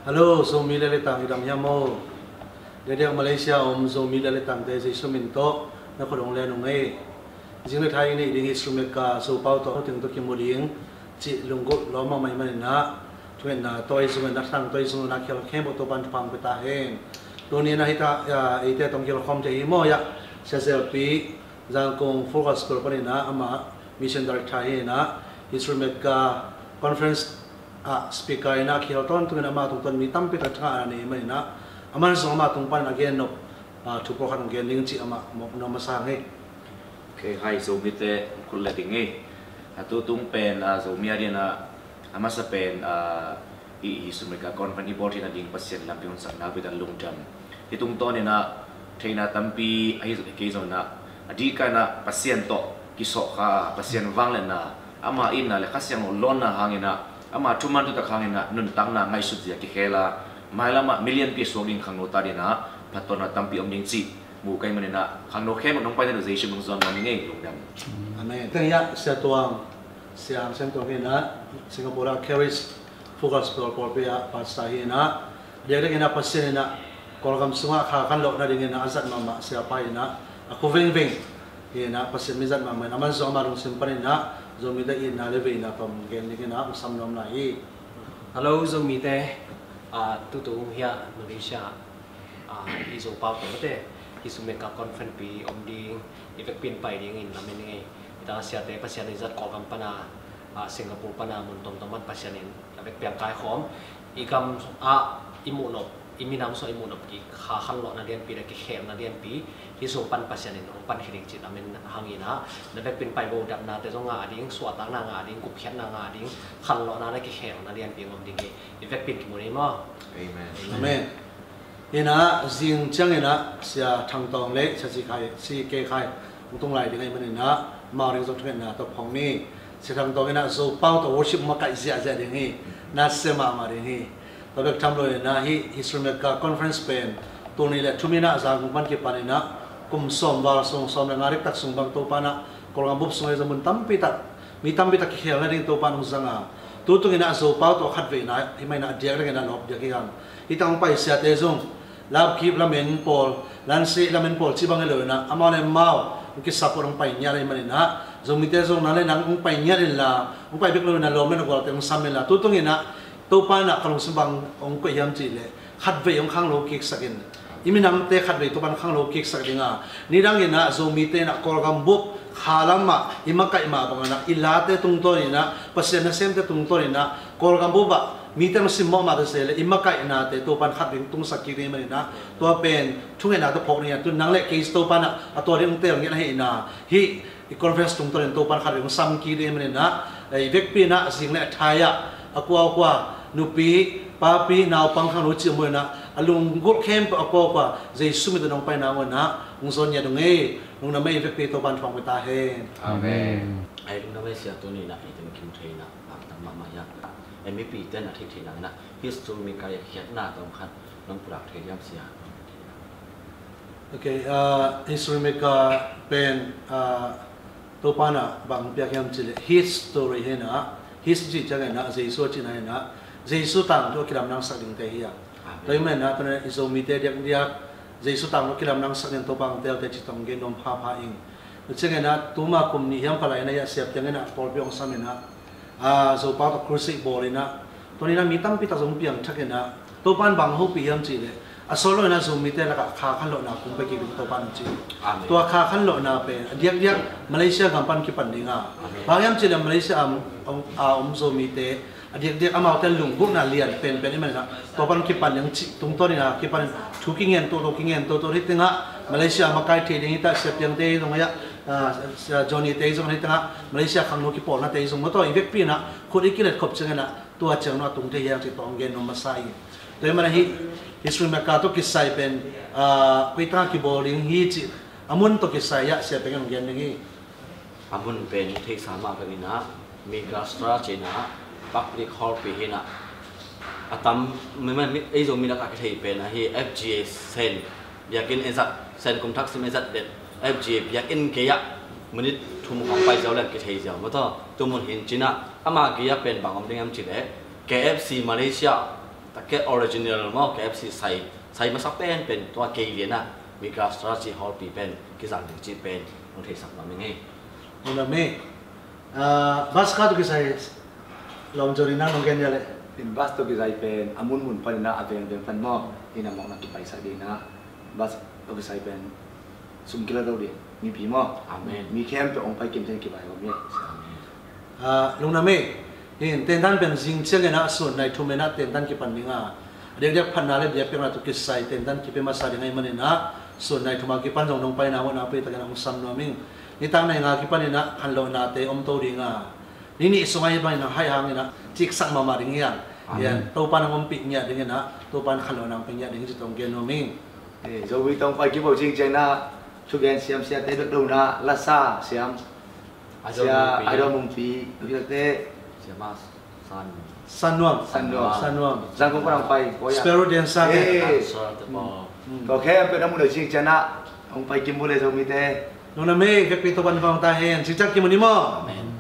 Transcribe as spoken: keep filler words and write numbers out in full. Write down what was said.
Hello, Zomi le le tang i dam hiam maw? Diakdiak Malaysia om Zomi le le tangte Jesu min tawh na khuadong le nung ei. Zing le thai i neih ding hi Sri Lanka Zopau tawh ting tawh kimu ding cih lunggulh lawm mahmah i maninah thungetna tawh i zungetna thang tawh i zungetna khial khempeuh Topan thupha pia ta hen. Tuni inah hita eite tawh kial khawm thei hi maw? Hiah Sia Zelpi Zangkong Full Gospel paninah amah Mission Director hi inah hi Sri Lanka Conference ah speaker inah khial tawntungin amah tungtawn mi tampi tak thangah a nei maninah amah zong amah tung panin a gen nop thu pawlkhat hong gen ding cih amah mawk nuam a sang hi. Kei hai Zomite khut le ding hi. A tutung pen a Zomi a dinah a masa pen a hi hi Sumrika Convent i bawl theihna ding Pasian lampi hong sakna pita lungdam. Hi tungtawn inah theihna tampi a hi kei zonah a dikah inah Pasian tawh kisawhkha Pasian vangliatna ama itna le Kha Siangtho lawnna hanginah ama thuman thutak hanginah nuntakna ngaihsut zia kikhel a mailamah milianpi suak ding khangno ta dinah phattuamna tampi om ding cih mu kai maninah khangno khempeuh nong paina duh Jesu min zong nang ngei lungdam. Amen. Teng hiah Sia Tuang, Sia Hang Siang Tuang hinah Singapore ah Charis Full Gospel pawlpi ah pastor hinah diakdiak inah Pasian inah Kawlgam sungah kha khanlawh nadinginah a zat mahmah siapa inah a khu vengveng hinah Pasian mi zat mahmah inah a man zong amah lungsim paninah Zomite itna le veina tawh gen dinginah hong sam nuam lai hi. Hello Zomite, tutung hiah Malaysia i Zopau tawh mate hi Sumeka Conference pi om ding i vekpi in pai dingin lamen ngei. Hita siate Pasian i zat Kawlgam pana Singapore pana mun tomtom man Pasian in a vek piang kaikhawm i gam ah i muhnop i minam sungah i muhnop kikha khanlawhna lianpi le kikhelna lianpi hi sung pan Pasian in hong pan khia ding cih lamen hanginah na vekpi in pai bo, dapnate zong ngah ding, suahtakna ngah ding, gupkhiatna ngah ding, khanlawhna le kikhelna lianpi ngom ding hi. I vekpi in kimu ni maw? Amen. Amen. Hinah zing cianginah Sia Thang Tawng le Sia Ci Khai, Ci Kei Khai hong tung lai ding ahih maninah amau ding zong thungetna tawh phawk ni. Sia Thang Tawng inah Zopau tawh worship makaih ziahziah ding hi. Nasia mahmah ding hi. Tua bek tham lo inah hih Sri Lanka Conference pen tul nih le thum inah Zangkong pan kipan inah kum sawm val sung sawm le nga dektak sung bang Topa inah Kawlgam bup sung ahi zong mun tampi tak mi tampi tak kikhel nading Topa in hong zang a, tutung inah Zopau tawh khatveina hi mah inah a diakdiak inah lawp diak hi hang. Hih tang hong pai siate zong Lamkip lamen pawl, Lansi lamen pawl cih bang hi lo inah amau le amau hong kisupport hong pai ngiat ahih maninah Zomite zong nang le nang hong pai ngiat inla hong pai bek lo inah lawm le na gualte hong sam inla tutung inah Topa inah ka lungsim bang hong koih hiam cihleh khatvei hong khanglo kiksakin i minamte khatvei Topa in khanglo kiksak dinga, nidang inah Zomite inah Kawlgam bup khalam ah i makaih mah bang inah i late tungtawn inah Pasian nasemte tungtawn inah Kawlgam bup ah mite hong simmawh mah ta se le i makaihnate Topa in khatvei hong tungsak kik ding ahih maninah tua pen thungetna tawh phawk ding a, tu nang le kei Topa inah a tua ding hong teel ngiat ahih inah hih i conference tungtawn in Topa in khat hong sam kik ding ahih maninah i vekpi inah zing le a thai ah a kuakua nupi papi naupang khangno cih maw inah a lunggulh khempeuh a kuakua Jesu min tawh nong paina maw inah hong zawn ngiat ung ei. Lungdam ei, i vekpi Topa in thupha pia ta hen. Amen. Ai lungdam ei Sia, tuni inah i teng kim thei inah a tam mahmah hiam. Ei mipite in a theih theih nang inah history mi kai a khiatna tawm khat nong pulak thei hiam Sia. Ok, history maker pen Topa in ah bang piak hiam cihleh history hi inah, history ciang inah Jesu a cihna hi inah Jesu tangthu a kilamdangsak dingte hi a. Tua hi mah inah tuna i Zomite diakdiak Jesu tangthu a kilamdangsak ding Topa hong teelte cih tawh hong gen nuam phapha ing. Tua ciang inah tuma kum nih hiam pha lai inah hiah Sia Piang inah pawlpi hong sam inah Zopau tawh crusade bawl inah tua ni inah mi tampi tak zong piangthak inah Topa in bang hopih hiam cihleh a sawt lo inah Zomite lakah kha khanlawhna kong pia kik ding Topa in hong ci. Tua kha khanlawhna pen a diakdiak Malaysia gam pan kipan ding a, bang hiam cihleh Malaysia a om Zomite a diakdiak amaute lunggulhna lian penpen i man inah Topa in kipan ding cih tungtawn inah kipan in thu kingen toto kingen toto hi tengah Malaysia a makai thei ding hi ta, Sia Piangte hi zong a, Johnny te hi zong hi tengah Malaysia khangno kipawlnate hi zong maw tawh i vekpi inah khut i kilet khop ciang inah tua ciang no a tung thei hiang cih tawh hong gen nuam masa hi. Tua hi man ahi history maker tawh kisai pen koi tangah kibawl ding hi cih a mun tawh kisai hiah Sia Piang in hong gen ding hi. A mun pen theihsa mah bek inah Megastra ci inah public hall pi hi inah a tam ei Zomi lakah kithei pen ahi FGA Sen biakinn ezat Sen kum thak sim ezat det FGA biakinn gei-ah minute thum khawng pai ziau leng kithei ziau maw tawh tu mun hin ci inah ama gei-ah pen bang om ding hiam cihleh KFC Malaysia Ka ke original maw, K F C sai, sai masa pen pen tua kei lian ah Mega Strategy Hall pi pen kizang ding cih pen nong theisak nuam ing ei. Nong nuam ei. Bus kha tawh kisai lawm zaw ding na nong gen dia leh. In bus tawh kisai pen a munmun panin ah a vengveng pan maw, in a mawkna kipaisak ding ah bus tawh kisai pen sum kila lo ding mipi maw. Amen. Mi khempeuh hong pai kim thei kivai om hi. Amen. Lungdam ei. Hin tentan pen zing ciangin ah sun nai thum in ah tentan kipan ding a, a diakdiak phatna le biakpiakna tawh kisai tentan kipia masa ding ahih manin ah sun nai thum a kipan zong nong paina huhna pei takin ah hong sam nuam ing. Nitak nai nga kipanin ah khanlawhnate om to ding a, ni nih sungah hih bangin ah hai hangin ah ciksak mahmah ding hi hang. Amen. Topa in hong ompih ngiat dingin ah Topa in khanlawhna hong pia ngiat ding hi ci tawh hong gen nuam ing. Zomi tawh hong pai kim bo zing ciangin ah thugen siam siate bek lo in ah lasa siam Sia Aidawm Mungpi, Mungpi, Mungpi, Mungpi, Mungpi, Mungpi, San Nuam. San Nuam. San Nuam. San Nuam. Zangkong kong pai, Sparrow Dancer. Kong khempeuh na mu lo zing ciangin ah hong pai kim bo le Zomite. Nong nuam ei, vekpi Topa in hong ta hen. Zing ciang kimu ni maw. Amen.